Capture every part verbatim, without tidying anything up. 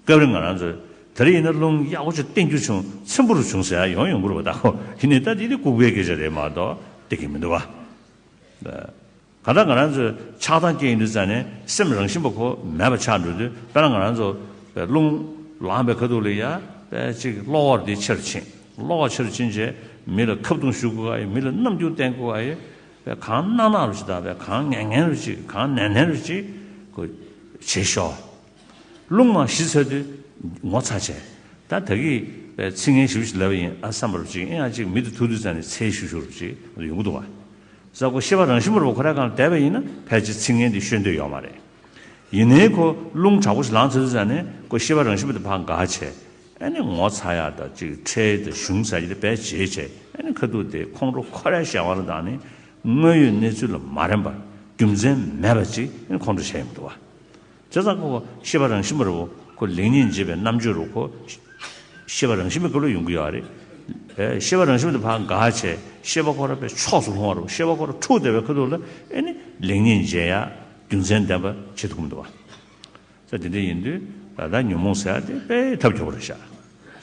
སྐབས་རེ་ང་རང་ཚོས་དེ་རིང་ཡིན་ན་རླུང་ཡག་པོ་ཅིག་བསྟེན་རྒྱུ་བྱུང་ཚིམ་པོ་རུ་བྱུང་ཟེར་ཡ་ཡོང་ཡོང་གི་རེད་པ། ད་ཁོ་ཡིན་ནའི་ད་དེ་དེ་ལྐུགས་པའི་སྐད་ཆ་རེད་མ་གཏོགས་བསྟེན་གྱི་མི་འདུག་བ། གང་ལྟར་ང་རང་ཚོས་ཆགས་སྡང་སྐྱེ་ཡོང་དུས་ཙང་ནས་སེམས་རང་བཞིན་པ་ཁོ་མེད་པ་ཆགས་འགྲོ་དུས། དཔེར་ན་ང་རང་ཚོ་རླུང་ལངས་པའི་ཁ་ཐུག་ལ་ཡ་དཔེ་ཅིག་གློ་བུར་དེ་ཆེ་རུ་ཕྱིན། གློ་བུར་ཆེ་རུ་ཕྱིན་རྗེས་མི་ལ་ཁ་རྡུང་གཞུ་དགོས་ཨ་ཡོད། མི་ལ་རྣམ་འགྱུར་བསྟན་དགོས་ཨ་ཡོད། དཔེ་གང་གནག་གནག་རུ་ཅིག་དང་། དཔེ་གང་ངན་ངན་རུ་ཅིག་གང་ནན་ནན་རུ་ཅིག་ཁོ་བྱེད་ཤོག་རླུང་མ་ཞི་ཚར་དུས་ངོ་ཚ་བྱས། ད་ད་གིན་ཚིག་ངན་ཞིབ་ཞིབ་ལབ་པ་ཡིན་ཨ་བསམ་པ་རུ་ཅིག་ཨེ་ཡང་ཅིག་མི་དེ་ཐུག་དུས་ཙང་ནས་འཚེར་ཤུག་ཤུག་རུ་ཅིག་ཡོང་གི་འདུག་བ། ས་ཁོ་ཤེས་པ་རང་བཞིན་པ་རུ་ཁོ་རང་གང་ལ་བསྡད་པ་ཡིན་ན་ཕལ་ཆེར་ཚིག་ངན་དེ་ཤོད་འདོད་ཡོད་མ་རེད། ཡིན་ནའི་ཁོ་རླུང་དྲག་པོ་ཞིག་ལངས་ཚར་དུས་ཙང་ནས་ཁོ་ཤེས་པ་རང་བཞིན་པ་དེ་ཕར་འགག་བྱས། ཨ་ནི་ངོ་ཚ་ཡག་དང་ཅིག་ཁྲེལ་དང་གཞུང་ཟ་ཡག་དེ་དཔེ་བྱས་བྱས། ཨ་ནི་ཁ་ཐུག་དེ་ཁོང་ཁྲོ་ཁོ་རའི་བྱ་བ་ལ་བཏང་ནས་དངོས་ཡོད་གནས་ཚུལ་ལ་མ་རན་པ་རྒྱུ་མཚན་མེད་པ་ཅིག་ཨ་ནི་ཁོང་ཁྲོ་བྱས་ཡོང་གི་འདུག་བ། བྱས་ཙང་ཁོ་ཤེས་པ་རང་བཞིན་པ་རུ་ཁོ་ལེགས་ཉེས་འབྱེད་པའི་རྣམ་དཔྱོད་རུ་ཁོ་ཤེས་པ་རང་བཞིན་པའི་སྐབས་ལ་ཡོང་གི་ཡོད་རེད། ཨེ་ཤེས་པ་རང་བཞིན་པ་དེ་ཕར་འགག་བྱས། ཤེས་པ་ཁོ་ར་དཔེ་ཕྱོགས་སུ་ལྷུང་བ་རུ། ཤེས་པ་ཁོ་ར་འཁྲུགས་བསྡད་པའི་ཁ་ཐུག་ལ་ཨེ་ནི་ལེགས་ཉེས་འབྱེད་ཡག་རྒྱུ་མཚན་ལྡན་པ་བྱེད་ཐུབ་ཀྱི་མི་འདུག་བ། ས་དེ་འདྲ་ཡིན་དུས་ད་ལྟ་ཉོན་མོངས་ཟེར་ཡག་དེ་དཔེ་ཐབས་སྐྱོ་པོ་རེད་ཤག་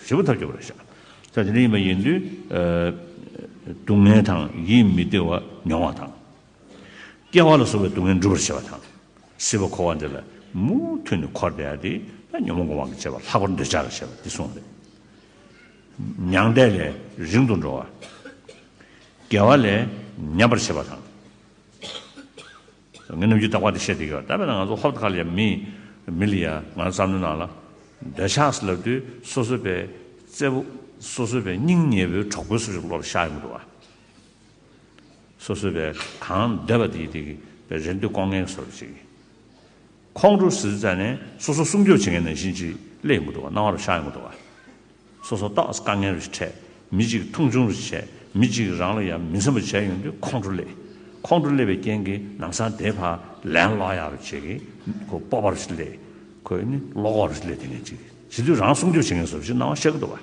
ཞེ་པོ་ཐབས་སྐྱོ་པོ་རེད་ཤག་ས་དེ་འདྲ་ཡིན་པ་ཡིན་དུས་ཨ་སྡུག་བསྔལ་དང་ཡིད་མི་བདེ་བ་མྱོང་བ་དང་། སྐྱེ་བ་ལ་སོགས་པའི་སྡུག་བསྔལ་འགྲུབ་པར་བྱེད་པ་དང་། སྲིད་པ་འཁོར་བ་འདི་ལ་མུ་མཐུད་ནས་འཁོར་བསྡད་ཡག་དེ་ད་ཉོན་མོངས་ཀྱི་དབང་གིས་བྱས་པ། ལྷག་པར་འདོད་ཆགས་ལ་བྱས་པ་འདི་གསུངས་པ་རེད། མྱང་འདས་ལས་རིང་དུ་འགྲོ་བ། དགེ་བ་ལས་ཉམས་པར་བྱེད་པ་དང་། ངས་ནམ་རྒྱུན་རྟག་པར་དེ་བཤད་བསྡད་ཀྱི་ཡོད། ད་དཔེར་ན་ང་ཚོ་ཧོབ་ཏེ་ཁ་ལ་ཡ་མི་མི་ལ་ཡ་ང་ཚོ་བསམ་བློའི་ནང་ལ་འདོད་ཆགས་ཟེར་ལབ་དུས་སོ་སོ་པའི་བཙད་པོ། སོ་སོ་པའི་སྙིང་ཉེ་བོའི་གྲོགས་པོའི་བཟོ་ཞིག་བློ་ལ་ཤར་ཡོང་གི་འདུག་བ། སོ་སོ་པའི་གང་འདོད་པ་དེ་དེ་གི་རེ་འདོད་སྐོང་མཁན་བཟོ་ཞིག་ཁོང་ཁྲོ་ཟེར་ཙང་ནས་སོ་སོ་སྲུང་སྐྱོབ་བྱེད་མཁན་ནང་བཞིན་ཅིག་སླེབས་ཡོང་གི་འདུག་བ། སྣང་བ་རུ་ཤར་ཡོང་གི་འདུག་བ། སོ་སོ་ཏོག་ཙམ་དཀའ་ངལ་རུ་ཞིག་འཕྲད། མི་གཅིག་མཐོང་ཆུང་རུ་བྱས། མི་གཅིག་རང་ལ་ཡང་མི་སེམས་པ་བྱས་ཡོང་དུས་ཁོང་ཁྲོ་སླེབས། ཁོང་ཁྲོ་སླེབས་པའི་རྐྱེན་གྱིས་ལམ་སང་དེ་ཕར་ལན་སློག་ཡག་རུ་བྱེད་ཀྱི་ཁོ་སྤོབས་པ་རུ་ཞིག་སླེབས། ཁོ་ནི་བློ་ཁོག་རུ་ཞིག་སླེབས། དེ་ནས་ཅིག་བྱེད་དུས་རང་སྲུང་སྐྱོབ་བྱེད་མཁན་བཟོ་ཞིག་སྣང་བ་ཤར་གྱི་འདུག་བ།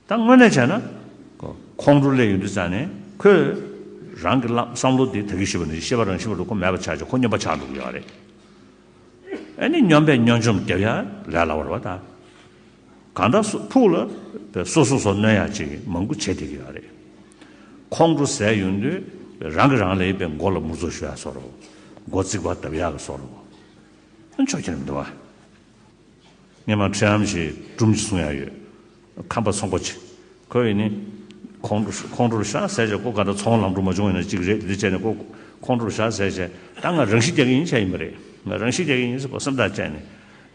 ད་དངོས་གནས་བྱས་ན་ཁོ་ཁོང་ཁྲོ་སླེབས་ཡོང་དུས་ཙང་ནས་ཁོས་རང་གི་བསམ་བློ་དེ་ད་གིན་ཞུས་པ་ནང་བཞིན་ཤེས་པ་རང་བཞིན་པ་རུ་ཁོ་མེད་པ་ཆགས་བྱས་ཁོ་སྨྱོན་པ་ཆགས་འགྲོ་གི་ཡོད་རེད། ཨ་ནི་སྨྱོན་པས་སྨྱོན་ཆུང་རྒྱབ་ཡག་ལས་སླ་བ་རེད་བ། ད་གང་ལྟར་སོ་ཕུགས་ལ་སོ་སོ་སོ་གནོད་ཡག་ཅིག་མང་པོ་བྱེད་བསྡད་ཀྱི་ཡོད་རེད། ཁོང་ཁྲོ་ཟ་ཡོང་དུས་རང་གིས་རང་ལ་ཡིན་པའི་མགོ་ལ་མུར་ཚོ་གཞུ་ཡག་བཟོ་འདྲ་པོ། མགོ་རྩིག་པ་བརྡབ་ཡག་གི་བཟོ་འདྲ་པོ། ཨ་ཆོག་ཁྱེར་མི་འདུག་བ། སྔོན་མ་ཁྲི་ཨམ་ཞིག་སྒྲུང་ཅིག་གསུང་ཡག་ཡོད། ཁམས་པ་ཚོང་པ་ཅིག་ཁོ་ཡིན་ནི་ཁོང་ཁྲོ་ཁོང་ཁྲོ་ཤ་ཟ་བྱས། ཁོ་ག་འདྲ་ཚོང་ལམ་འགྲོ་མ་བྱུང་ཡིན་ན་ཅིག་རེད། འདི་བྱས་ནས་ཁོ་ཁོང་ཁྲོ་ཤ་ཟ་བྱས། ད་ང་རང་ཤི་རྒྱག་གི་ཡིན་བྱས་ཡིན་པ་རེད། ང་རང་ཤི་རྒྱག་གི་ཡིན་ཟེར་ཁོ་སེམས་ཐག་བཅད་ནས་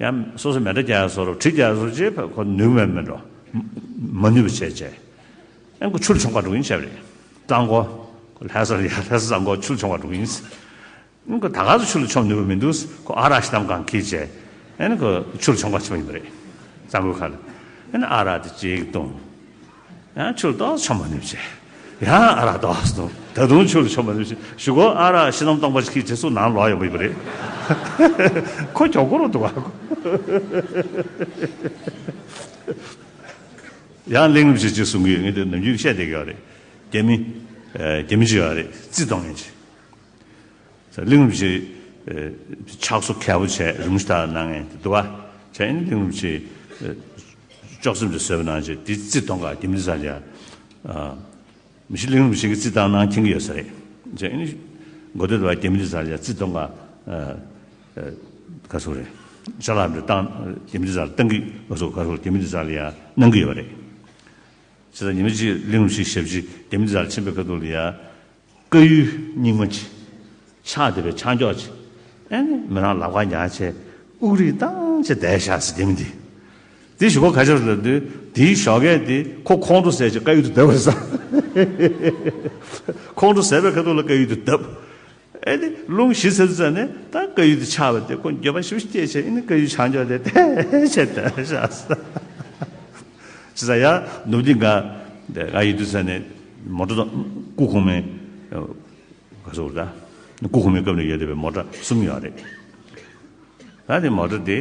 ཡང་སོ་སོ་མེ་མདའ་རྒྱག་ཡག་བཟོ་འདྲ་པོ། གྲི་རྒྱག་ཡག་བཟོ་འདྲ་པོ་བྱས། ཁོ་ནུས་མེད་མེད་འགྲོ། མ་ནུས་པ་བྱས་བྱས། ཡང་ཁོ་ཆུ་ལ་མཆོང་ག་འགྲོ་གི་ཡིན་བྱས་པ་རེད། གཙང་པོ་ལྷ་ས་ལ་ཡ། ལྷ་ས་གཙང་པོ་ཆུ་ལ་མཆོང་ག་འགྲོ་གི་ཡིན། ཁོ་ད་ག་ཚོད་ཆུ་ལ་མཆོང་ནུས་པ་མི་འདུག་ཁོ་ཨ་རག་ཞེ་དྲག་གང་འཁྱེར་བྱས། ཨ་ནི་ཁོ་ཆུ་ལ་མཆོང་ག་ཕྱིན་པ་ཡིན་པ་རེད། གཙང་པོའི་ཁ་ལ། ཨ་ནི་ཨ་རག་དེ་གཅིག་བཏུང་། ཡང་ཆུ་ལ་ཏོག་ཙམ་མཆོང་མ་ནུས་བྱས། ཡང་ཨ་རག་ཏོག་ཙམ་བཏུང་། ད་དུང་ཆུ་ལ་མཆོང་མ་ནུས་བྱས། གཞུག་གུ་ཨ་རག་བཞི་སྟོང་སྟོང་པ་ཞིག་འཁྱེར་བྱས་ཚུར་ནང་ལོག་ཡོང་པ་ཡིན་པ་རེད། ཁོ་མགྱོགས་པོ་རུ་འདུག་བ། ཡང་གླིང་རིན་པོ་ཆེས་གསུང་གི་ཡོད། ངས་དེ་ནམ་རྒྱུན་བཤད་བསྡད་ཀྱི་ཡོད་རེད། རྒྱ་མི་ཨ་རྒྱ་མི་ཅིག་ཡོད་རེད། རྩིས་གཏོང་མཁན་ཅིག་གླིང་རིན་པོ་ཆེ་ཨ་ཕྱག་བཟོ་གལ་པོ་བྱས་རིན་པོ་ཆེ་ལྟར་གནང་མཁན་དེ་འདུག་བ། བྱས་ནས་གླིང་རིན་པོ་ཆེ་ཨ་ཅོག་ཙེ་དེ་བཟོས་པ་ནང་བཞིན་དེ་རྩིས་གཏོང་ག་རྒྱ་མི་དེ་ཚོ་ལ་ཡ། ཨ་མི་ཤེས། གླིང་རིན་པོ་ཆེ་གིས་རྩིས་བཏང་གནང་མཁྱེན་གྱི་ཡོད་ས་རེད། བྱས་ནས་མགོ་སྟོད་དུ་བ་རྒྱ་མི་དེ་ཚོ་ལ་ཡ་རྩིས་གཏོང་ག་ཨ་ཨ་ག་ཚོད་རེད། ཅ་ལག་འདི་བཏང་། རྒྱ་མི་དེ་ཚོ་ལ་བཏང་གི། ག་ཚོད་ག་ཚོད་རྒྱ་མི་དེ་ཚོ་ལ་ཡ་གནང་གི་ཡོད་པ་རེད། བྱས་ཙང་ཉི་མ་གཅིག་གླིང་རིན་པོ་ཆེའི་ཞབས་ཕྱི་རྒྱ་མི་དེ་ཚོ་ལ་ཕྱིན་པའི་ཁ་ཐུག་ལ་ཡ། བཀའ་ཡུལ་རྙིང་མ་ཅིག་ཆགས་བསྡད་པའི་ཆག་འཇོག་ཅིག་ཨེ་ནི་མི་རང་ལབ་ཁ་ཉག་བྱས་དབུགས་རིང་བཏང་བྱས་བསྡད་ཤག་ཟེར། རྒྱ་མི་འདི། དེ་གཞུག་གུ་ག་རེ་ལབ་དུས་དེའི་ཞོགས་ཀས་དེ་ཁོ་ཁོང་ཁྲོ་ཟས་བྱས་བཀའ་ཡུལ་དུ་བརྡབས་པ་རེད་ས། ཁོང་ཁྲོ་ཟས་པའི་ཁ་ཐུག་ལ་བཀའ་ཡུལ་དུ་བརྡབས། ཨེ་ནི་རླུང་ཞི་ཚར་དུས་ཙ་ནས་ད་བཀའ་ཡུལ་དུ་ཆགས་པ་དེ་ཁོ་འགྱོད་པ་ཞེ་པོ་སྐྱེས་བྱས། ཨེ་ནི་བཀའ་ཡུལ་ཆག་འཇོག་དེ་བསྡད་བྱས་བསྡད་ཤག་ས། བྱས་ཙང་ཡ་ནུབ་དེ་ང་ང་ཡོད་དུས་ཙ་ནས་མོ་ཊ་དང་སྐུ་གོང་མའི་ག་ཚོད་ད། སྐུ་གོང་མའི་སྐབས་ནས་ཡོད་བསྡད་པའི་མོ་ཊ་གསུམ་ཡོད་རེད། ད་དེ་མོ་ཊ་དེ་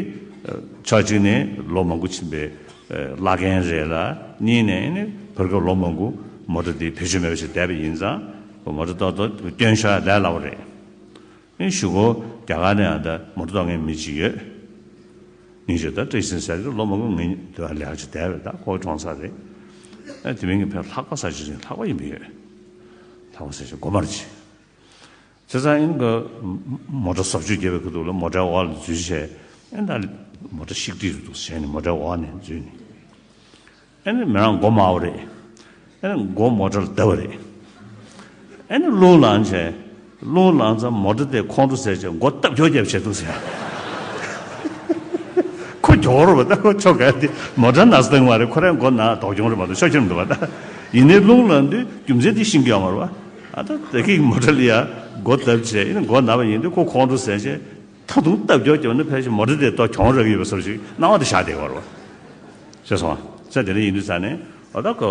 ཕྱོགས་གཅིག་ནས་ལོ་མང་པོ་ཕྱིན་པའི་བླ་རྒན་རེད་ལ། གཉིས་ནས་ནི་བར་སྐབས་ལོ་མང་པོ་མོ་ཊ་དེ་བེད་སྤྱོད་མེད་པ་ཞིག་བསྡད་པ་ཡིན་ཙང་མོ་ཊ་ཏོག་ཏོག་སྐྱོན་ཤོར་ཡ་ལས་སླ་པོ་རེད། ཨེ་གཞུག་གུ་རྒྱ་གར་ནས་ཡང་ད་མོ་ཊ་གཏོང་མཁན་མི་གཅིག་ཡོད། ཉིན་ཞིག་ད་བཀྲ་ཤིས་ཟེར་གྱི་ལོ་མང་པོ་ངས་དེ་བ་ལས་ཀ་ཅིག་བསྡད་པས། ད་ཁོ་གྲོངས་ཚར་རེད། ཨ་དེ་མིན་གྱི་ཕན་ལྷག་པ་ས་ཆ་ཅིག་ལྷག་པ་ཡིན་པས་ཡོད། ལྷག་པ་ས་ཆ་སྒོ་དམར་ཅིག་བྱས་ཙང་ཨིན་ག་མོ་ཊ་བཟོ་བཅོས་རྒྱབ་པའི་ཁ་ཐུག་ལ་མོ་ཊའི་འོག་ལ་འཛུལ་བྱས། ཨེ་ད་མོ་ཊ་ཤིག་ཏི་རུ་འདུག་བྱས་ནས་མོ་ཊའི་འོག་ནས་འཛུལ་ནས། ཨེ་ནི་མི་རང་མགོ་དམར་པོ་རེད། ཨེ་ནི་མགོ་མོ་ཊ་ལ་བརྡབས་པ་རེད། ཨེ་ནི་རླུང་ལངས་བྱས། རླུང་ལངས་ཙང་མོ་ཊ་དེ་ཁོང་ཁྲོ་ཟ་བྱས་མགོ་སྟབས་ཀྱོག་རྒྱབ་བྱས་འདུག་ཟེར། ཁོ་གྱོག་རོ་བ་ད་ཁོ་ཆོ་ག་དེ་མོ་ཊ་ན་སྟངས་མ་རེད། ཁོ་རང་མགོ་ན་དོག་གྱོང་རེད་མ་གཏོགས་ཆོ་ཁྱེར་མི་འདུག་བ་ད། ཡིན་ནའི་རླུང་ལངས་དུས་རྒྱུ་མཚན་དེ་ཤེས་ཀྱི་ཡོད་མ་རེད་བ། ཨ་ད་དེ་གི་མོ་ཊ་ལ་ཡ་མགོ་བརྡབས་བྱས། ཨེ་ནི་མགོ་ན་བ་ཡིན་དུས་ཁོ་ཁོང་ཁྲོ་ཟ་བྱས། ད་དུང་སྟབས་ཀྱོག་ཀྱོག་ནི་ཕལ་ཆེར་མོ་ཊ་དེ་ཏོག་གྱོང་རག་གི་ཡོད་པའི་བཟོ་ཞིག་སྣང་བ་དེ་ཤར་བསྡད་ཡོད་རེད་བ། ཤེས་སོང་ཨ། ས་དེ་འདྲ་ཡིན་དུས་ཙང་ནས་འོ་ད་ཁོ་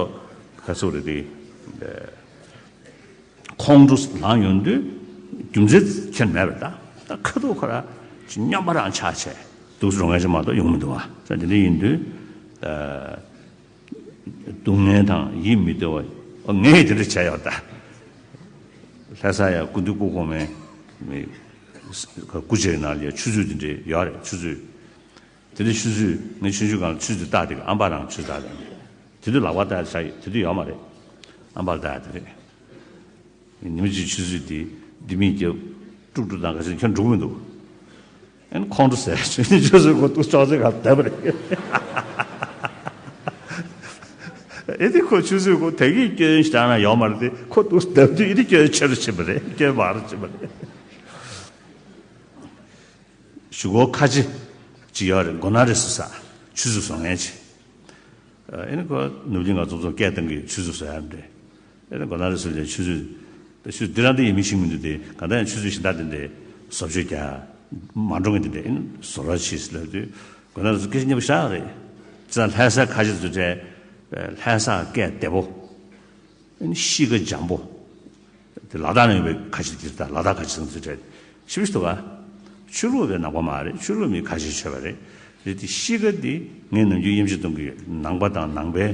ག་ཚོད་རེད་དེ། ཁོང་ཁྲོ་ལངས་ཡོང་དུས་རྒྱུ་མཚན་ཁྱེར་མེད་པ་ད། ད་ཁ་ཐུག་ཁོ་ར་ཅིག་སྨྱོན་པ་རང་ཆགས་བྱས་འདུག་རུང་ང་ཅིག་མ་གཏོགས་ཡོང་མི་འདུག་བ། ས་དེ་འདྲ་ཡིན་དུས། སྡུག་བསྔལ་དང་ཡིད་མི་བདེ་བ། ཨ་ངས་དེ་འདྲ་བྱས་ཡོད་ད། ལྷ་ས་ཡ་སྐུ་མདུན་སྐུ་གོང་མའི་མི་སྐུ་མཆེད་ནང་ལ་ཡ་ཆུ་ཚོད་དེ་འདྲ་ཡོད་རེད། ཆུ་ཚོད་དེ་འདྲ་ཆུ་ཚོད་ངས་ཆུང་ཆུང་སྒང་ལ་ཆུ་ཚོད་བཏགས་དེ་ག་ཨམ་པ་རང་ཆུ་ཚོད་བཏགས་དེ། དེ་དུས་ལག་པ་བཏགས་བཞག་ཡོད། དེ་དུས་ཡོད་མ་རེད། ཨམ་པ་ལ་བཏགས་དེ་རེད། ཉི་མ་གཅིག་ཆུ་ཚོད་དེ་ལྡེ་མིག་རྒྱབ་ཀྲུག་ཀྲུག་དང་ག་ཚོད་ཁྱོན་འགྲོ་གི་མི་འདུག་ཨན་ཁོང་ཁྲོ་ཟ་ཆུ་ཆུ་ཚོད་ཁོ་ཏུ་ཅོག་ཙེ་ག་བསྡད་པ་རེད། ཨེ་དེ་ཁོ་ཆུ་ཚོད་ཁོ་དེ་གི་སྐྱོན་ཞིག་ན་ཡོད་མ་རེད་དེ། ཁོ་ཏུ་བསྡད་དུས་ཨེ་དེ་སྐྱོན་ཆེ་རུ་ཕྱིན་པ་རེད། སྐྱོན་མང་རུ་ཕྱིན་པ་རེད། གཞུག་གུ་ཁ་ཆེ་ཅིག་ཡོད་རེད། མགོ་ན་རེ་སུ་ས་ཆུ་ཚོད་བཟོ་མཁན་ཅིག་ཨེ་ནི་ཁོ་ནུབ་གླིང་ག་ཚོ་ཚོ་སྐད་གཏོང་གི་ཆུ་ཚོད་བཟོ་ཡ་འདྲ། ཨེ་ནི་མགོ་ན་རེ་སུ་ལས་ཆུ་ཚོད་ད་ཆུ་འདི་རང་འདི་ཡིན་མིན་ཤེས་མི་འདུག་སྟེ། ག་ད་ཡང་ཆུ་ཚོད་གཞན་དག་དེ་འདྲའི་བཟོ་བཅོས་རྒྱག་མ་འགྲོ་མཁན་དེ་འདྲ་ཨེ་ནི་བཟོ་ར་ཕྱིས་ལབ་དུས་མགོ་ན་རེ་སུ་སྐད་ཆ་སྙན་པོ་བཤད་རེད། ཙང་ལྷ་ས་ཁ་ཆེ་ཚོ་གྲས་ལྷ་ས་སྐད་བདེ་པོ། ཨེ་ནི་གཤིས་ཀ་འཇམ་པོ། དེ་ལ་དྭགས་ན་ཡོད་པའི་ཁ་ཆེ་དེ་དང་ལ་དྭགས་ཁ་ཆེ་ཚོ་གྲས་ཤི་བི་ཤི་འདུག་ག་ཆོས་ལུགས་པའི་ནང་པ་མ་རེད། ཆོས་ལུགས་མི་ཁ་ཤས་ཆོས་པ་རེད། རེད་དེ་གཤིས་ཀ་འདི་ངས་ནམ་རྒྱུན་དབྱེ་འབྱེད་གཏོང་གི་ཡོད། ནང་པ་དང་ནང་པའི་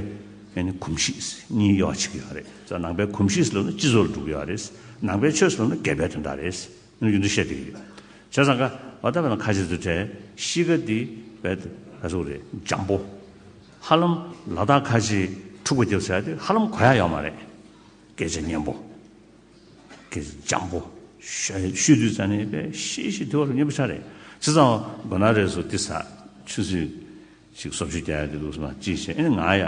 ཨེ་ནི་གོམས་གཤིས་གཉིས་ཡོད་ཆེ་གི་ཡོད་རེད། ཙང་ནང་པའི་གོམས་གཤིས་ལབ་ན་སྤྱི་ཚོགས་ལ་འགྲོ་གི་ཡོད་རེད། ནང་པའི་ཆོས་ལབ་ན་སྒེར་པའི་དོན་དག་རེད། ཨེ་ནི་རྒྱུ་མཚན་བཤད་བསྡད་ཀྱི་ཡོད། བྱས་ཙང་ཀ་བ་ད་བས་ན་ཁ་ཆེ་ཚོ་གྲས་གཤིས་ཀ་འདི་བས་ག་ཚོད་རེད། འཇམ་པོ། ཧ་ལམ་ལ་དྭགས་ཁ་ཆེ་འཁྲུག་པ་རྒྱབ་ཟེར་ཡ་དེ་ཧ་ལམ་གོ་ཡ་ཡོད་མ་རེད། སྐད་ཆ་སྙན་པོ། སྐད་ཆ་འཇམ་པོ། ཤོད་ཤོད་དུས་ཙ་ནས་དཔེ་ཤེས་ཤེས་དེ་བར་སྙན་པོ་ཆགས་རེད། བྱས་ཙང་མགོ་ན་རེ་སུ་དེ་ས་ཆུ་ཚོད་ཅིག་བཟོ་བཅོས་རྒྱག་ཡ་དེ་འདུག་སེ་མ་ཅིག་བྱས། ཨེ་ནི་ང་ཡ་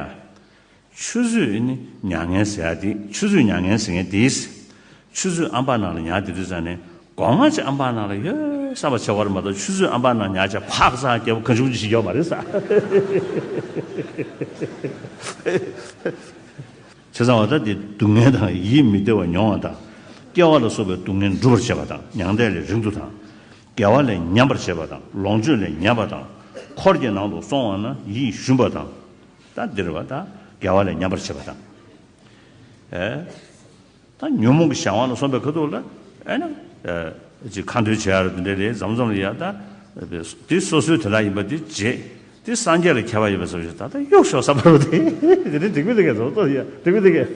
ཆུ་ཚོད་ཨེ་ནི་ཉར་མཁན་ཟེར་ཡ་དེ། ཆུ་ཚོད་ཉར་མཁན་ཟེར་མཁན་དེ་ཆུ་ཚོད་ཨམ་པ་ནང་ལ་ཉར་བསྡད་དུས་ཙ་ནས་སྒོ་ང་ཅིག་ཨམ་པ་ནང་ལ་ཡོད་བསམ་པ་བྱེད་དགོས་རེད་མ་གཏོགས། ཆུ་ཚོད་ཨམ་པ་ནང་ཉར་བྱས་ཕག་ཚག་རྒྱབ་གང་བྱུང་ཅིག་ཡོད་མ་རེད་ས། བྱས་ཙང་བ་ད་དེ་སྡུག་བསྔལ་དང་ཡིད་མི་བདེ་བ་མྱོང་བ་དང་། སྐྱེ་བ་ལ་སོགས་པའི་སྡུག་བསྔལ་འགྲུབ་པར་བྱེད་པ་དང་། མྱང་འདས་ལས་རིང་དུ་དང་། དགེ་བ་ལས་ཉམས་པར་བྱེད་པ་དང་། ལོངས་སྤྱོད་ལས་ཉམས་པ་དང་། འཁོར་གྱི་ནང་དུ་སོང་བ་ན་ཡིད་ཞུམ་པ་དང་། ད་འདིར་བ་ད་དགེ་བ་ལས་ཉམས་པར་བྱེད་པ་དང་། ཨེ། ད་ཉོན་མོངས་ཀྱི་གཞན་དབང་ལ་སོང་པའི་ཁ་ཐུག་ལ་ཨེ་ན། ཅིག་ཁ་འདོན་བྱེད་ཡ་རུ་དེ་འདྲ་རེད། མཚམས་མཚམས་ལ་ཡ་ད། དེ་སོ་སོའི་དོན་དག་ཡིན་པ་དེ་བྱེད། དེ་སངས་རྒྱས་ལ་ཁྱད་པར་ཡོད་པའི་བཟོ་ཞིག་ད་ལྟ་གཡུག་ཞོག་བསམ་པ་རེད་དེ། དེ་འདྲ་འགྲིག་མི་འདུག་གས། བཟོ་བཟོ་ཡ་འགྲིག་མི་འདུག་གས།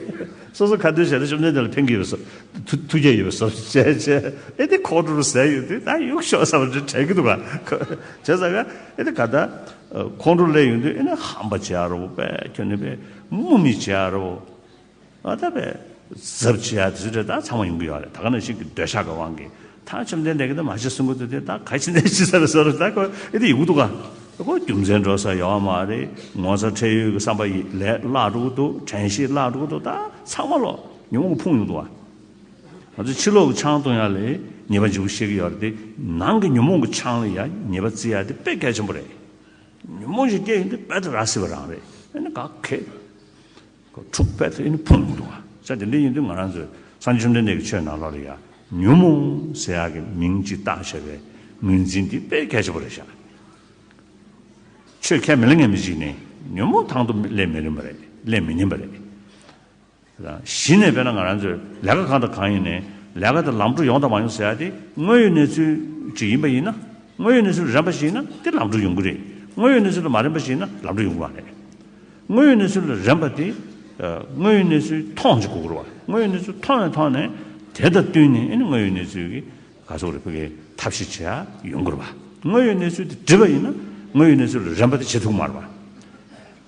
སོ་སོ་ཁ་འདོན་བྱས་ན་བཅོམ་ལྡན་འདས་ལ་ཕན་གྱི་ཡོད་པའི་བཟོ། ཐུགས་ཐུགས་རྒྱ་ཡོད་པའི་བཟོ་བྱས་བྱས། ཨེ་དེ་ཁོང་ཁྲོ་རུ་ཟད་ཡོད་དུས་ད་གཡུག་ཞོག་བསམ་པ་འདྲ་དྲན་གྱི་འདུག་ག་བྱས་ཙང་ཀ་ཨེ་དེ་ག་ད། ཁོང་ཁྲོ་སླེབས་ཡོང་དུས་ཨེ་ན་ཧམ་པ་བྱེད་ཡ་རུ་བས་ཁྱོད་ནི་བས་མུ་མི་བྱེད་ཡ་རུ། ཨ་ད་པས་གཟབ་བྱེད་ཡ་དེ་ཚོ་རེད། ད་ཚང་མ་ཡོང་གི་ཡོད་རེད། ད་ག་ནང་བཞིན་གྱི་འདོད་ཆགས་ཀྱི་དབང་གིས་ད་བཅོམ་ལྡན་འདས་ཀྱིས་ད་མ་བྱེད་གསུང་གི་འདུག་དེ་ད་ག་ཕྱིན་ནས་ཅི་ཟེར་ཟེར་ད་ཁོ་ཨེ་དེ་ཡོང་གི་འདུག་ག་ཁོ་རྒྱུ་མཚན་འགྲོ་ས་ཡོད་མ་རེད། ངོ་ཚ་ཁྲེལ་ཡོད་ཀྱི་བསམ་པ་ཡི་ལས་བརླག་འགྲོ་གི་འདུག་དྲན་ཤེས་བརླག་འགྲོ་གི་འདུག་ད་ཚང་མ་ལོ་ཉོན་མོངས་ཀྱིས་ཕུང་ཡོང་གི་འདུག་ག་ང་ཚོ་ཕྱི་ལོགས་ཀྱི་ཆང་འཐུང་ཡ་ལ་ཉེས་པ་ལྗིད་པོ་བཤད་ཀྱི་ཡོད་རེད་དེ། ནང་གི་ཉོན་མོངས་ཀྱི་ཆང་ལ་ཡ་ཉེས་པ་བརྩི་ཡ་དེ་དཔེ་གལ་ཆེན་པོ་རེད། ཉོན་མོངས་ཤིག་སྐྱེས་ཡོང་དུས་དཔེ་དེ་ར་སྲིད་པ་རང་རེད། ཨེ་ནི་ག་གེ། ཁོ་འཁྲུག་པས་དེ་ནི་ཕུང་འདུག་བ། ས་དེ་འདྲ་ཡིན་དུས་ང་རང་ཚོས་སངས་རྒྱས་བཅོམ་ལྡན་འདས་ཀྱི་ཆོས་ནང་ལོགས་ལ་ཡང་ཉོན་མོངས་ཟེར་ཡག་གི་མིང་གཅིག་བཏགས་བཞག་པའི་ངོས་འཛིན་འདི་དཔེ་གལ་ཆེན་པོ་རེད་ཤག་ཆོས་ཁས་མི་ལེན་མཁན་མི་གཅིག་ནི་ཉོན་མོངས་དང་དུ་སླེབས་མི་རན་པ་རེད། སླེབས་མི་ཉན་པ་རེད། གཞི་ནས་དཔེར་ན་ང་རང་ཚོས་ལས་ཀ་གང་དང་གང་ཡིན་ནའི་ལས་ཀ་དེ་ལམ་འགྲོ་ཡོང་དང་མ་ཡོང་ཟེར་ཡག་དེ་དངོས་ཡོད་གནས་ཚུལ་ཅིག་ཡིན་པ་ཡིན་ན། དངོས་ཡོད་གནས་ཚུལ་རན་པ་ཞིག་ཡིན་ན་དེ་ལམ་འགྲོ་ཡོང་གི་རེད། དངོས་ཡོད་གནས་ཚུལ་ལ་མ་རན་པ་ཞིག་ཡིན་ན་ལམ་འགྲོ་ཡོང་གི་མ་རེད། དངོས་ཡོད་གནས་ཚུལ་ལ་རན་པ་དེ། དངོས་ཡོད་གནས་ཚུལ་མཐོང་ཅིག་དགོས་ཀྱི་རེད་བ། དངོས་ཡོད་གནས་ཚུལ་མཐོང་ནས་མཐོང་ནས་དེ་དང་བསྟུན་ནས་ཨེ་ནི་དངོས་ཡོད་གནས་ཚུལ་གྱི་ག་ཚོད་རེད་ཕ་གིའི་ཐབས་ཤེས་བྱེད་ཡ་ཡོང་དགོས་རེད་བ། དངོས་ཡོད་གནས་ཚུལ་དེ་འགྲིག་པ་ཡིན་ན་ དངོས་ཡོད་གནས་ཚུལ་ལ་རན་པ་དེ་བྱེད་ཐུབ་མ་རེད་པ།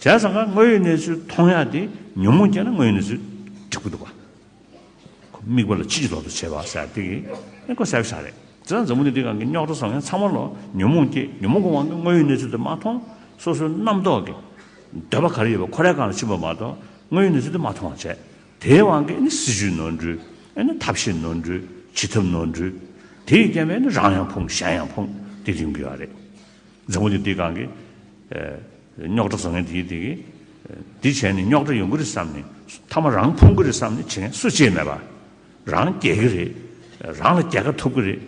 བྱས་ཙང་ཀ་དངོས་ཡོད་གནས་ཚུལ་མཐོང་ཡག་དེ་ཉོན་མོངས་སྐྱེས་ན་དངོས་ཡོད་གནས་ཚུལ་འགྲིག་པོ་འདུག་པ། དམིགས་པ་ལ་ཕྱིན་ཅི་ལོག་ཏུ་བྱེད་པ་ཟེར་དེ་གི་ཨེ་ཁོ་གསལ་པོ་ཞིག་རེད། དེ་ཙང་འཛམ་བུ་གླིང་འདིའི་སྒང་གི་རྙོག་དྲ་བཟོ་མཁན་ཚང་མ་ལོ་ཉོན་མོངས་སྐྱེས། ཉོན་མོངས་ཀྱི་དབང་གིས་དངོས་ཡོད་གནས་ཚུལ་དེ་མ་མཐོང་། སོ་སོའི་རྣམ་རྟོག་གི་འདོད་པ་ག་རེ་ཡོད་པ་ཁོ་རའི་སྒང་ལ་ཕྱིན་པ་མ་གཏོགས་དངོས་ཡོད་གནས་ཚུལ་དེ་མ་མཐོང་བ་བྱས། དེའི་དབང་གིས་ནི་སྲིད་ཇུས་ནོར་འཁྲུལ། ཨེ་ནི་ཐབས་ཤེས་ནོར་འཁྲུལ། བྱེད་ཐབས་ནོར་འཁྲུལ། དེ་ཡི་རྐྱེན་པས་ནི་རང་ཡང་ཕུང་གཞན་ཡང་ཕུང་དེ་ཡོང་གི་ཡོད་རེད། འཛམ་བུ་གླིང་འདིའི་སྒང་གི་ཨེ་རྙོག་དྲ་བཟོ་མཁན་དེ་དེ་གི་ཨེ་འདི་བྱས་ནས་རྙོག་དྲ་ཡོང་གི་རེད་བསམ་ནས་མཐའ་མ་རང་ཕུང་གི་རེད་བསམ་ནས་བྱེད་མཁན་སུ་གཅིག་མེད་པ། རང་རྒྱལ་གི་རེད། རང་ལ་རྒྱལ་ཁ་ཐོབ་གི་རེད།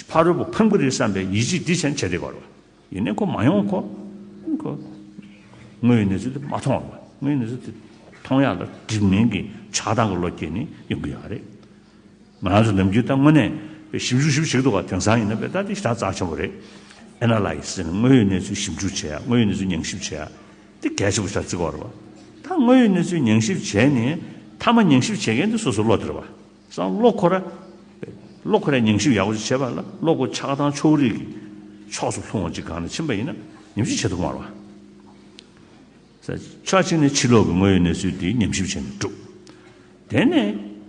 ཕ་རོལ་པོ་ཕམ་གི་རེད་བསམ་པའི་ཡིད་ཆེས་འདི་བྱས་ནས་བྱས་བསྡད་ཡོད་རེད་པ། ཡིན་ནའི་ཁོ་མ་ཡོང་། ཁོ་ཁོ་དངོས་ཡོད་གནས་ཚུལ་དེ་མ་མཐོང་བ། དངོས་ཡོད་གནས་ཚུལ་དེ་མཐོང་ཡག་ལ་སྒྲིབ་ངན་གྱི་ཆགས་སྡང་གི་བློ་སྐྱེས་ནས་ཡོང་གི་ཡོད་རེད། ང་རང་ཚོ་ནམ་རྒྱུན་ད་དངོས་གནས་ཞིབ་འཇུག་ཞིབ་བྱེད་འདུག་ག་དེང་སང་ཡིན་ན་དཔེ་ད་དེ་ཞེ་དྲག་རྩ་ཆེན་པོ་རེད། ཨེ་ན་ལའི་སིས་ཟེར་ནས་དངོས་ཡོད་གནས་ཚུལ་ཞིབ་འཇུག་བྱེད་ཡག་དངོས་ཡོད་གནས་ཚུལ་ཉམས་ཞིབ་བྱེད་ཡག་དེ་གལ་ཆེན་པོ་ཞིག་བརྩི་གི་ཡོད་རེད་པ། ད་དངོས་ཡོད་གནས་ཚུལ་ཉམས་ཞིབ་བྱས་ནས་མཐའ་མ་ཉམས་ཞིབ་བྱེད་མཁན་དེ་སོ་སོ་བློ་དེ་རེད་པ། སང་བློ་ཁོ་ར། བློ་ཁོ་ར་ཉམས་ཞིབ་ཡག་པོ་ཅིག་བྱས་པ་ལ་བློ་ཁོ་ཆགས་སྡང་ཕྱོགས་རིས་ཀྱི་ཕྱོགས་སུ་ལྷུང་བ་ཅིག་སྒང་ནས་ཕྱིན་པ་ཡིན་ན་ཉམས་ཞིབ་བྱེད་ཐུབ་མ་རེད་པ། ཕྱོགས་གཅིག་ནས་ཕྱི་ལོགས་ཀྱི་དངོས་ཡོད་གནས་ཚུལ་དེ་ཉམས་ཞིབ་བྱས་ནས་སྒྲུབ། དེ་ནས་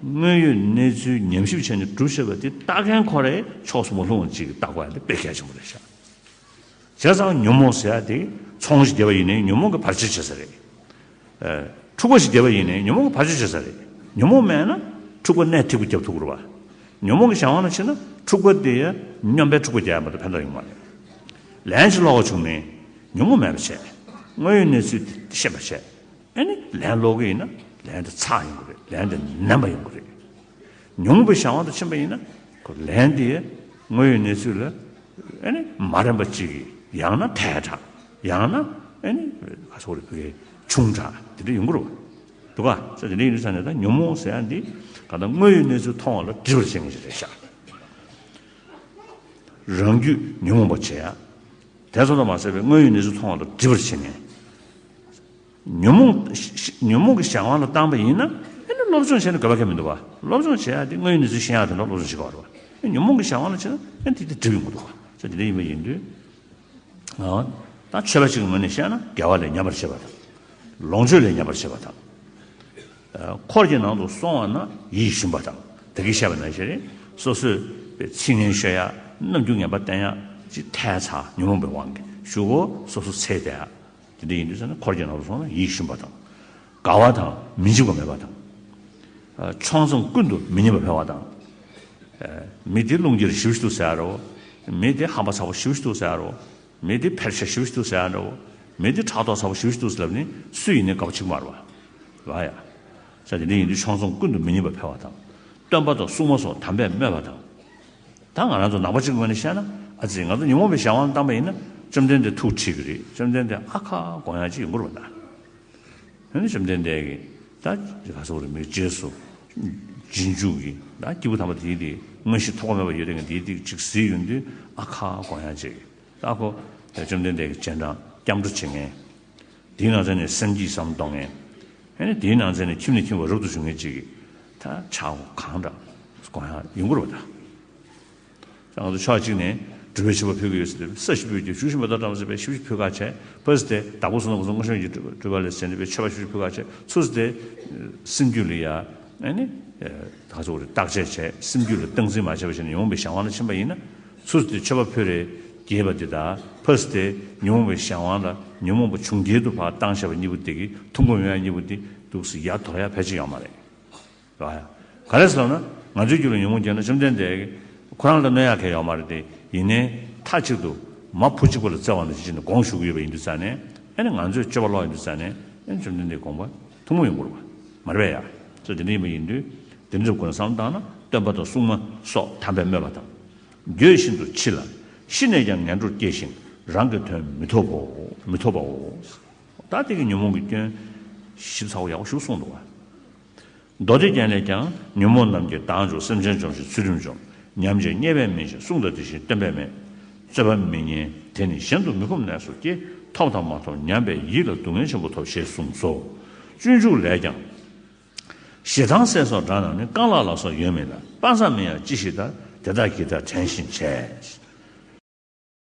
དངོས་ཡོད་གནས་ཚུལ་ཉམས་ཞིབ་བྱས་ནས་སྒྲུབ་ཤེས་པ་དེ་ལྟ་མཁན་ཁོ་རའི་ཕྱོགས་སུ་མ་ལྷུང་བ་ཅིག་གི་ལྟ་དགོས་ཡ་དེ་དཔེ་གལ་ཆེན་པོ་རེད་ཤག་བྱས་ཙང་ཉོན་མོངས་ཟེར་ཡ་དེ་ཚོང་ཞིག་བརྒྱབ་པ་ཡིན་ནའི་ཉོན་མོངས་ཀྱིས་བར་ཆད་བྱེད་ས་རེད། ཨ། འཁྲུག་པ་ཞིག་བརྒྱབ་པ་ཡིན་ནའི་ཉོན་མོངས་ཀྱིས་བར་ཆད་བྱེད་ས་རེད། ཉོན་མོངས་མེད་ན་འཁྲུག་པ་སྣེ་ཐིག་པོ་བརྒྱབ་ཐུབ་ཀྱི་རེད་པ། ཉོན་མོངས་ཀྱི་གཞན་དབང་ལ་ཕྱིན་ན་འཁྲུག་པ་དེ་ཡ་སྙོམས་པའི་འཁྲུག་པ་རྒྱག་ཡ་མ་གཏོགས་ཕན་ཐོགས་ཡོང་གི་མ་རེད། ལན་ཞིག་སློག་པ་བྱུང་ནས་ཉོན་མོངས་མེད་པ་བྱས། དངོས་ཡོད་གནས་ཚུལ་དེ་ཤེས་པ་བྱས། ཨ་ནི་ལན་སློག་གི་ཡིན་ན་ལན་དེ་ཚར་ཡོང་གི་རེད། ལན་དེ་ནན་པ་ཡོང་གི་རེད། ཉོན་མོངས་པའི་གཞན་དབང་དུ་ཕྱིན་པ་ཡིན་ན་ཁོ་ལན་དེ་དངོས་ཡོད་གནས་ཚུལ་ལ་ཨ་ནི་མ་རན་པ་ཅིག་གི་ཡང་ན་ཐལ་དྲགས། ཡང་ན་ཨ་ནི་ག་སོགས་རེད། བུ་གའི་ཆུང་དྲགས་དེ་འདྲ་ཡོང་གི་རེད་པ། འདུག་ག་ས་དེ་འདྲ་ཡིན་དུས་ས་ནས་ད་ཉོན་མོངས་ཟེར་ཡ་འདི་ག་ད་དངོས་ཡོད་གནས་ཚུལ་མཐོང་བ་ལ་སྒྲིབ་པར་བྱེད་མཁན་ཞིག་རེད་ཤག་རང་རྒྱུད་ཉོན་མོངས་པར་བྱེད་ཡ། དེ་ཙམ་དུ་མ་ཟད་པའི་དངོས་ཡོད་གནས་ཚུལ་མཐོང་བ་ལ་སྒྲིབ་པར་བྱེད་མཁན། ཉོན་མོངས་ཉོན་མོངས་ཀྱི་གཞན་དབང་ལ་བཏང་པ་ཡིན་ན་ཨེ་ནི་སློབ་སྦྱོང་བྱས་ན་དགོས་པ་གང་ཡང་མི་འདུག་པ། སློབ་སྦྱོང་བྱེད་ཡ་དེ་དངོས་ཡོད་གནས་ཚུལ་ཤེས་ཡ་དེ་འདྲ་སློབ་སྦྱོང་བྱེད་དགོས་པ་རེད་པ། ཨེ་ཉོན་མོངས་ཀྱི་གཞན་དབང་ལ་ཕྱིན་ན་ཨེ་དེ་དེ་སྒྲིབ་ཡོང་གི་འདུག་པ། ས་དེ་འདྲ་ཡིན་པ་ཡིན་དུས། ཨ། ད་ཆོས་པ་ཞིག་གི་ངོས་ནས་བཤད་ན་དགེ་བ་ལས་ཉམས་པར་བྱེད་པ་དང་། ལོངས་སྤྱོད་ལས་ཉམས་པར་བྱེད་པ་དང་། ཨ། འཁོར་གྱི་ནང་དུ་སོང་བ་ན་ཡིད་ཞུམ་པ་དང་། ད་གིན་བཤད་པ་ནང་བཞིན་རེད། སོ་སོས་པའི་ཚིག་ངན་ཤོད་ཡ། རྣམ་འགྱུར་ངན་པ་བསྟན་ཡ་ཅིག་ཐལ་ཚར། ཉོན་མོངས་པའི་དབང་གིས་གཞུག་གུ་སོ་སོ་ཚེ་འདས་ཡ། དེ་འདྲ་ཡིན་དུས་ཙང་ན་འཁོར་གྱི་ནང་དུ་སོང་ན་ཡིད་ཞུམ་པ་དང་། དགའ་བ་དང་མི་འཇིགས་པ་མེད་པ་དང་། ཨ། ཕྱོགས་མཚུངས་ཀུན་ཏུ་མི་སྙན་པ་འཕེལ་བ་དང་། ཨ། མི་དེ་རླུང་འཁྱེར་ཞེ་པོ་ཞིག་འདུག་ཟེར་ཡ་རོ། མི་དེ་ཧམ་པ་ཚ་པོ་ཞེ་པོ་ཞིག་འདུག་ཟེར་ཡ་རོ། མི་དེ་ཕལ་ཆེར་ཞེ་པོ་ཞིག་འདུག་ཟེར་ཡ་འདྲ་བོ། མི་དེ་ཕྲག་དོག་ཚ་པོ་ཞེ་པོ་ཞིག་འདུག་ཟེར་ལབ་ནས་སུ་ཡིན་ནའི་དགའ་པོ་བྱེད་ཀྱི་མ་རེད་པ། རེད་པ་ཡ། ས་དེ་འདྲ་ཡིན་དུས་ཕྱོགས་མཚུངས་ཀུན་ཏུ་མི་སྙན་པ་འཕེལ་བ་དང་། སྟོན་པ་དང་སྲུང་མ་སོགས་དམ་པས་སྨོད་པ་དང་། ད་ང་རང་ཚོ་ནང་པ་གཅིག་གི་ངོས་ནས་བཤད་ན། ཨ་ཙི། ང་ཚོ་ཉོན་མོངས་པའི་གཞན་དབང་བཏང་པ་ཡིན་ན་བཅོམ་ལྡན་འདས་ཐུགས་ཁྲིད་ཀྱི་རེད། བཅོམ་ལྡན་འདས་ཨ་ཁ་དགོངས་ཡག་ཅིག་ཡོང་གི་རེད་པ་ད། ཨ་ནི་བཅོམ་ལྡན་འདས་ཀྱིས་ད་ག་ཟེར་དགོས་རེད། མི་རྗེས་སུ་རྗེས་འཇུག་གི་ད་སྐྱེས་བུ་དམ་པ་དེའི་དེ་མངོན་ཤེས་ཐོགས་པ་མེད་པ་ཡོད་རེད་ཀྱི། དེའི་དེ་ཅིག་གཟིགས་ཡོང་དུས་ཨ་ཁ་དགོངས་ཡག་ཅིག་ད་ཁོ་བཅོམ་ལྡན་འདས་ཀྱི་རྗེས་འབྲང་སྐྱབས་འགྲོ་བྱེད་མཁན། དེའི་ནང་ཚན་ནས་སེམས་བསྐྱེད་བསམ་གཏོང་མཁན། ཨ་ནི་དེའི་ནང་ཚན་ནས་ཁྱིམ་ནས་ཁྱིམ་བར་རབ་ཏུ་བྱུང་མཁན་ཅིག་གིས་ད་ཆག་སྒོ་གང་འདྲ་དགོངས་ཡག་ཡོང་གི་རེད་པ་ད། ང་ཚོ་ཕྱོགས་གཅིག་ནས་སྒྲུབ་པའི་མཆོད་པ་ཕུལ་གྱི་ཡོད་ཟེར་ཏེ་ས་ཞིག་ཕུལ་གྱི་བཞུགས་ཤིང་མེ་ཏོག་བཀྲམ་ཟེར་བའི་ཞིབ་ཞིབ་ཕུལ་ཁ་བྱས། ཕར་ཟེར་ཏེ་བདག་པོ་གསུམ་ལ་གོ་ཚོད་མངོན་ཤེས་ཀྱི་སྒྲུབ་པ་ལས་ཟེར་ཏེ་མཆོད་པ་ཞིབ་ཞིབ་ཕུལ་ཁ་བྱས། ཚུར་ཟེར་ཏེ་སེམས་རྒྱུད་ལ་ཡ་ཨ་ནི་ད་ག་ཟེར་དགོས་རེད། བརྟག་དཔྱད་བྱས། སེམས་རྒྱུད་ལ་སྟངས་འཛིན་མ་བྱས་པ་བྱས་ནས་ཉོན་མོངས་པའི་གཞན་དབང་ལ་ཕྱིན་པ་ཡིན་ན། ཚུར་ཟེར་ཏེ་མཆོད་པ་ཕུལ་རེ་རྒྱས་པ་འདི་དང་། ཕར་ཟེར་ཏེ་ཉོན་མོངས་པའི་གཞན་དབང་ལ་ཉོན་མོངས་པ་བྱུང་རྒྱལ་དུ་ཕར་བཏང་བཞག་པ་གཉིས་པོ་དེ་གི་ཐུན་མོང་མེད་པ་གཉིས་པོ་དེ་འདུག་སེ་ཡར་དོར་ཡག་ཕལ་ཆེར་ཡོད་མ་རེད། རེད་པ། ག་རེ་ཟེར་ན། ང་ཚོའི་རྒྱུད་ལ་ཉོན་མོངས་སྐྱེས་ན་བཅོམ་ལྡན་འདས་ཁོ་རང་ལ་གནོད་ཡག་གང་ཡང་ཡོད་མ་རེད་དེ། ཡིན་ནའི་མཐའ་གཅིག་ཏུ་མ་བུ་གཅིག་པ་ལ་བརྩེ་བ་ནང་བཞིན་བྱས་ནས་དགོངས་ཞུ་གི་ཡོད་པ་ཡིན་དུས་ཙང་ནས། ཨ་ནི་ང་ཚོས་སྤྱོད་པ་ལོག་ཡིན་དུས་ཙང་ནས། ཨ་ནི་བཅོམ་ལྡན་འདས་དགོངས་པ་ཐུན་མོང་ཡོང་གི་རེད་པ། མ་རེད་པས་ཡ། ས་དེ་འདྲ་ཡིན་པ་ཡིན་དུས། དེ་འདྲ་ཁོ་ན་བསམ་བློ་བཏང་ན་སྟོན་པ་དང་སྲུང་མ་སོགས་དམ་པས་སྨོད་པ་དང་། འགྱོད་བཞིན་དུ་འཆི་ལ། ཤི་ནས་ཀྱང་ངན་འགྲོར་སྐྱེ་ཞིང་རང་གི་དོན་མི་ཐོབ་བོ། མི་ཐོབ་པའོ། ད་དེ་གི་ཉོན་མོངས་ཀྱི་སྐྱོན་ཞིབ་ཚགས་པོ་ཡག་པོ་ཞིག་གསུངས་འདུག་པ། མདོ་སྡེ་རྒྱན་ལས་ཀྱང་། ཉོན་མོངས་རྣམས་ཀྱིས་བདག་འཇོམས། སེམས་ཅན་འཇོམས་ཤིང་ཚུལ་ཁྲིམས་འཇོམས། ཉམས་བྱེད་རྙེད་པས་སྨིན་ཅིང་། གསུང་དང་དེ་བཞིན་སྟོན་པས་སྨྲས། རྩོད་པ་མི་ཉན་དེ་ནི་གཞན་དུ་མི་ཁོམ་གནས་སུ་སྐྱེ། ཐོབ་དང་མ་ཐོབ་ཉམས་པས་ཡིད་ལ་སྡུག་བསྔལ་ཆེན་པོ་ཐོབ། ཞེས་གསུངས་སོ། སྤྱོད་འཇུག་ལས་ཀྱང་། ཞེ་སྡང་སྲེད་སོགས་དགྲ་རྣམས་ནི། རྐང་ལག་ལ་སོགས་ཡོད་མིན་ལ། དཔག་བསམ་མིན་ཡང་ཅི་ཞིག་ལྟར། དེ་དག་གི་མཐར་དྲན་ཞིང་བྱས།